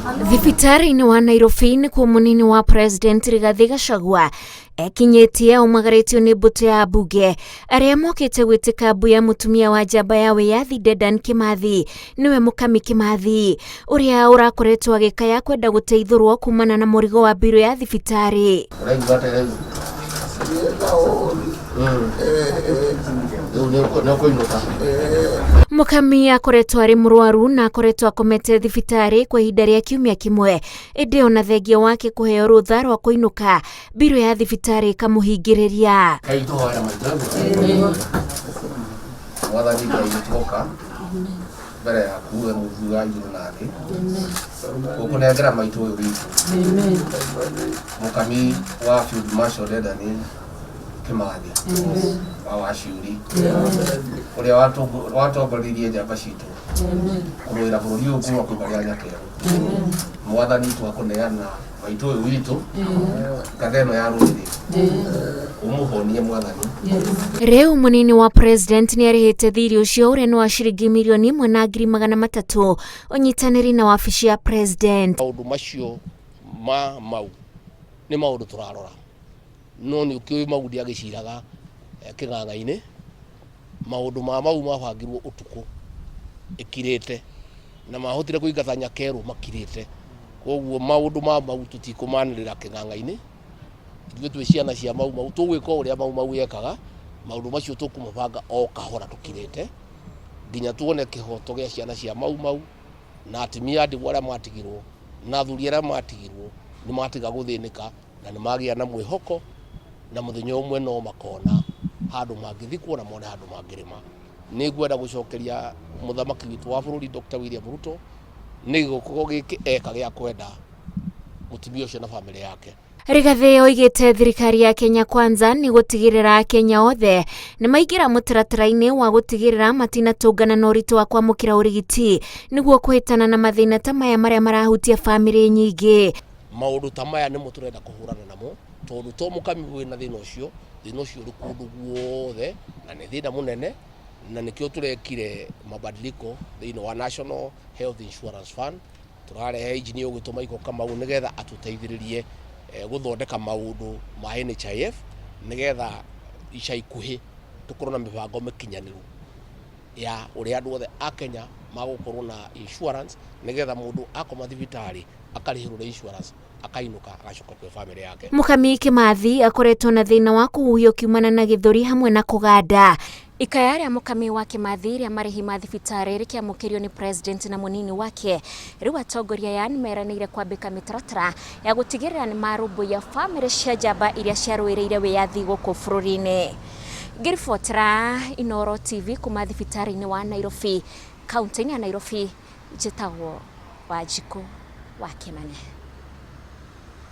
Thibitarĩ-inĩ wa Nairobi nĩkuo mũnini wa President Rigathĩ Gachagua ekinyĩtie aumagarĩtio nĩ mbũtũ ya mbunge arĩa mokĩte gwĩtĩka mbu ya mũtumia wa njamba ya wĩyathi Dedan Kimathi nĩwe Mũkami Kimathi ũrĩa ũrakoretwo agĩkaya kwenda gũteithũrwo kumana na mũrigo wa mbirũ ya thibitarĩ. Ũraigua atĩa rĩu? Rĩu nĩ ũkũinũka. Mũkami akoretwo arĩ mũrwaru na akoretwo akomete thibitarĩ kwa ihinda rĩa kiumia kĩmwe ĩndĩ ona thengia wake kũheo rũtha rwa kũinũka mbirũ ya thibitarĩ ĩkamũhingĩrĩria. Ngai tũhoere maitũ. Mwathani Ngai nĩtwoka mbere yaku we mũthu wa igũrũ na thĩ gũkũnengera maitũ ũyũ witũ mũkami wa Field Marshal Dedan Kimathi wa Waciuri ũrĩa watongoririe njamba citũ kũrũĩra bũrũri ũyũ kuma kwĩ barĩa nyakerũ. Mwathani twakũneana maitũ ũyũ witũ ngatha ĩno ya rũrĩrĩ ũmũhonie Mwathani. Rĩu mũnini wa president nĩ arĩhĩte thirĩ ũcio ũrĩa nĩ wa ciringi 1,300,000 ũnyitanĩri na wabici ya president. Maũndũ macio ma mau nĩ maũndũ tũrarora no nĩ ũkĩũĩ mau ndiagĩciraga kĩng'ang'a-inĩ. Maũndũ ma mau mabangirwo ũtukũ ĩkirĩte na mahotire kũingata Nyakerũ makirĩte. Koguo maũndũ ma mau tũtikũmanĩrĩra kĩng'ang'a-inĩ. Ithuĩ twĩ ciana cia Mau Mau tũgwĩka o ũrĩa Mau Mau yekaga. Maũndũ macio tũkũmabanga o kahora tũkirĩte nginya tuone kĩhoto gĩa ciana cia Mau Mau na atumia a ndigwa arĩa matigirwo na athuri arĩa matigirwo nĩ matiga gũthĩnĩka na nĩ magĩa na mwĩhoko na mũthenya ũmwe no makona handũ mangĩthikwo na mone handũ mangĩrĩma. Nĩ ngwenda gũcokeria mũthamaki witũ wa bũrũri Dr. William Ruto nĩ gĩko gĩkĩ eka gĩa kwenda mũtumia ũcio na bamĩrĩ yake. Rigathĩ oigĩte thirikari ya Kenya Kwanza nĩ gũtigĩrĩra Akenya othe nĩ maingĩra mũtaratara-inĩ wa gũtigĩrĩra matinatũngana na ũritũ wa kwamũkĩra ũrigiti nĩguo kũhĩtana na mathĩna ta maya marĩa marahutia bamĩrĩ nyingĩ. Maũndũ ta maya nĩmo tũrenda kũhũrana namo tondũ to mũkami wĩna thĩna ũcio, thĩna ũcio ũrĩ kũndũ guothe na nĩ thĩna mũnene na nĩkĩo tũrekire mabadiliko thĩinĩ wa National Health Insurance Fund. Tũrarehe engineer ũgwĩtwo Michael Kamau nĩgetha atũteithĩrĩrie gũthondeka maũndũ ma NHIF nĩgetha ica ikuhĩ tũkorwo na mĩbango mĩkinyanĩru ya ũrĩa andũ othe a Kenya magũkorwo na insurance nĩgetha mũndũ akoma thibitarĩ akarĩhĩrwo nĩ insurance akainũka agacoka kwĩ bamĩrĩ yake. Mũkami Kĩmathi akoretwo na thĩna wa kũhuhia ũkiumana na gĩthũri hamwe na kũganda. Ikaya rĩa Mũkami wa Kĩmathi rĩa marĩhi ma thibitarĩ rĩkĩamũkĩrio nĩ President na mũnini wake. Rĩu atongoria aya nĩmeranĩire kwambĩka mĩtaratara ya gũtigĩrĩra nĩmarũmbũiya bamĩrĩ cia njamba iria ciarũĩrĩire wĩyathi gũkũ bũrũri-inĩ. Ngĩribotera Inooro TV kuma thibitarĩ-inĩ wa Nairobi, kaunti-inĩ ya Nairobi, njĩtagwo Wanjikũ wa Kĩmani.